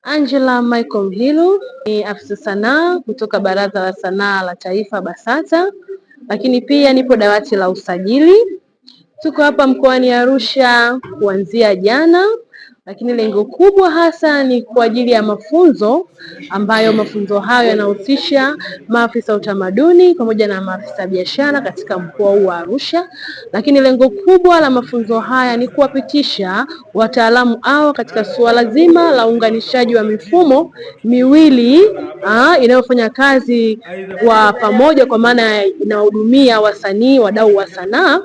Angela Michael Mhilu ni afisa sanaa kutoka Baraza la Sanaa la Taifa BASATA, lakini pia nipo dawati la usajili. Tuko hapa mkoani Arusha kuanzia jana, lakini lengo kubwa hasa ni kwa ajili ya mafunzo ambayo mafunzo hayo yanahusisha maafisa utamaduni pamoja na maafisa biashara katika mkoa huu wa Arusha. Lakini lengo kubwa la mafunzo haya ni kuwapitisha wataalamu hao katika suala zima la uunganishaji wa mifumo miwili inayofanya kazi kwa pamoja, kwa maana inahudumia wasanii, wadau wa sanaa.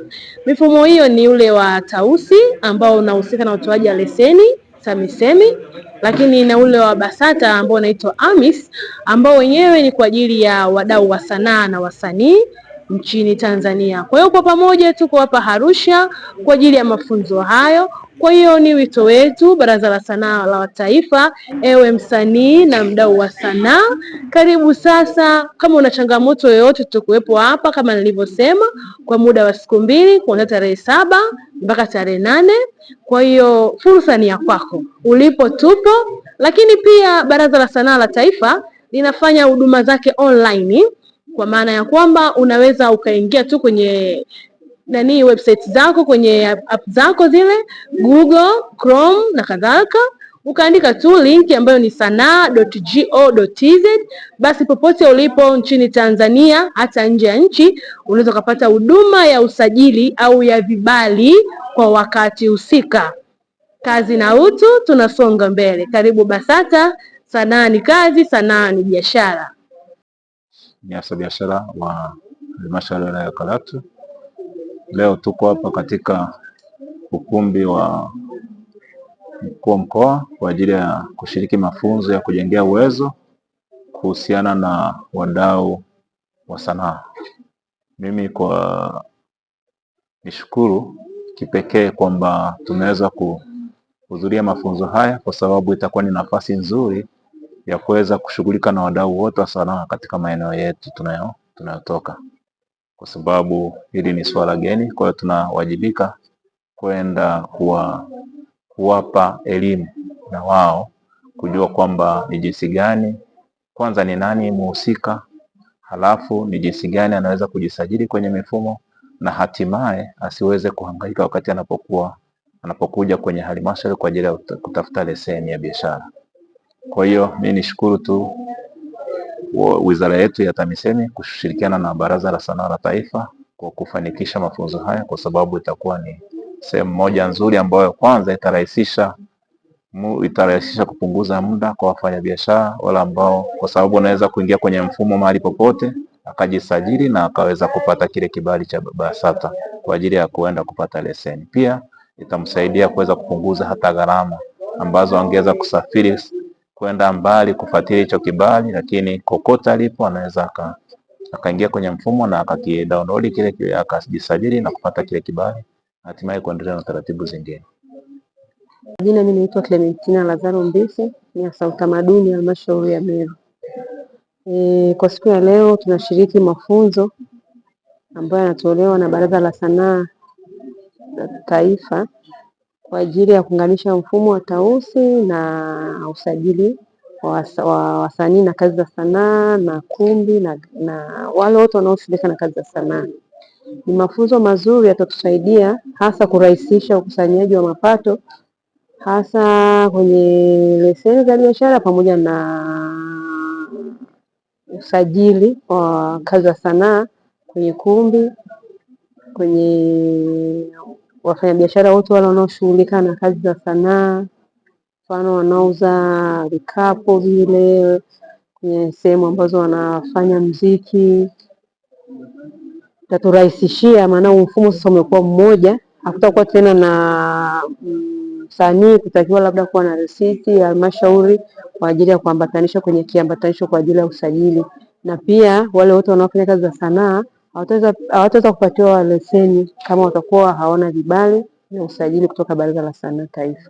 Mifumo hiyo ni ule wa Tausi ambao unahusika na utoaji wa leseni TAMISEMI, lakini na ule wa BASATA ambao unaitwa AMIS ambao wenyewe ni kwa ajili ya wadau wa sanaa na wasanii nchini Tanzania. Kwa hiyo kwa pamoja tuko hapa Arusha kwa ajili ya mafunzo hayo. Kwa hiyo ni wito wetu Baraza la Sanaa la Taifa, ewe msanii na mdau wa sanaa, karibu sasa. Kama una changamoto yoyote, tutakuwepo hapa kama nilivyosema, kwa muda wa siku mbili kuanzia tarehe 7 mpaka tarehe 8. Kwa hiyo fursa ni ya kwako, ulipo tupo. Lakini pia Baraza la Sanaa la Taifa linafanya huduma zake online, kwa maana ya kwamba unaweza ukaingia tu kwenye nani website zako kwenye app zako zile Google Chrome na kadhalika, ukaandika tu link ambayo ni sanaa.go.tz. Basi popote ulipo nchini Tanzania, hata nje ya nchi, unaweza ukapata huduma ya usajili au ya vibali kwa wakati husika. Kazi na utu, tunasonga mbele. Karibu BASATA. Sanaa ni kazi, sanaa ni biashara. Ni afisa biashara wa halmashauri ya wilaya ya Karatu. Leo tuko hapa katika ukumbi wa mkuu wa mkoa kwa ajili ya kushiriki mafunzo ya kujengea uwezo kuhusiana na wadau wa sanaa. Mimi kwa nishukuru kipekee kwamba tumeweza kuhudhuria mafunzo haya kwa sababu itakuwa ni nafasi nzuri ya kuweza kushughulika na wadau wote wa sanaa katika maeneo yetu tunayotoka, kwa sababu hili ni swala geni. Kwa hiyo tunawajibika kwenda kuwapa elimu na wao kujua kwamba ni jinsi gani, kwanza ni nani muhusika, halafu ni jinsi gani anaweza kujisajili kwenye mifumo na hatimaye asiweze kuhangaika wakati anapokuja kwenye halmashauri kwa ajili ya kutafuta leseni ya biashara. Kwa hiyo mimi nishukuru tu wizara yetu ya TAMISEMI kushirikiana na Baraza la Sanaa la Taifa kwa kufanikisha mafunzo haya, kwa sababu itakuwa ni sehemu moja nzuri ambayo kwanza itarahisisha kupunguza muda kwa wafanyabiashara wale ambao, kwa sababu wanaweza kuingia kwenye mfumo mahali popote akajisajili na akaweza kupata kile kibali cha BASATA kwa ajili ya kuenda kupata leseni. Pia itamsaidia kuweza kupunguza hata gharama ambazo angeweza kusafiri kwenda mbali kufuatilia hicho kibali, lakini kokote alipo anaweza akaingia kwenye mfumo na akakidownload kile, akajisajili na kupata kile kibali, hatimaye kuendelea na taratibu zingine. Jina mimi naitwa Clementina Lazaro Mbise, ni afisa utamaduni halmashauri ya Meru. Kwa siku ya leo tunashiriki mafunzo ambayo yanatolewa na Baraza la Sanaa la Taifa kwa ajili ya kuunganisha mfumo wa Tausi na usajili wa wasanii na kazi za sanaa na kumbi na wale wote wanaoshughulika na kazi za sanaa. Ni mafunzo mazuri yatatusaidia hasa kurahisisha ukusanyaji wa mapato hasa kwenye leseni za biashara pamoja na usajili wa kazi za sanaa kwenye kumbi, kwenye wafanyabiashara wote wale wanaoshughulika na kazi za sanaa, mfano wanaouza vikapu vile kwenye sehemu ambazo wanafanya mziki. Taturahisishia, maana mfumo sasa umekuwa mmoja, hakutakuwa tena na msanii kutakiwa labda kuwa na risiti ya halmashauri kwa ajili ya kuambatanisha kwenye kiambatanisho kwa ajili ya usajili, na pia wale wote wanaofanya kazi za sanaa hawataweza kupatiwa leseni kama watakuwa hawana vibali vya usajili kutoka Baraza la Sanaa Taifa.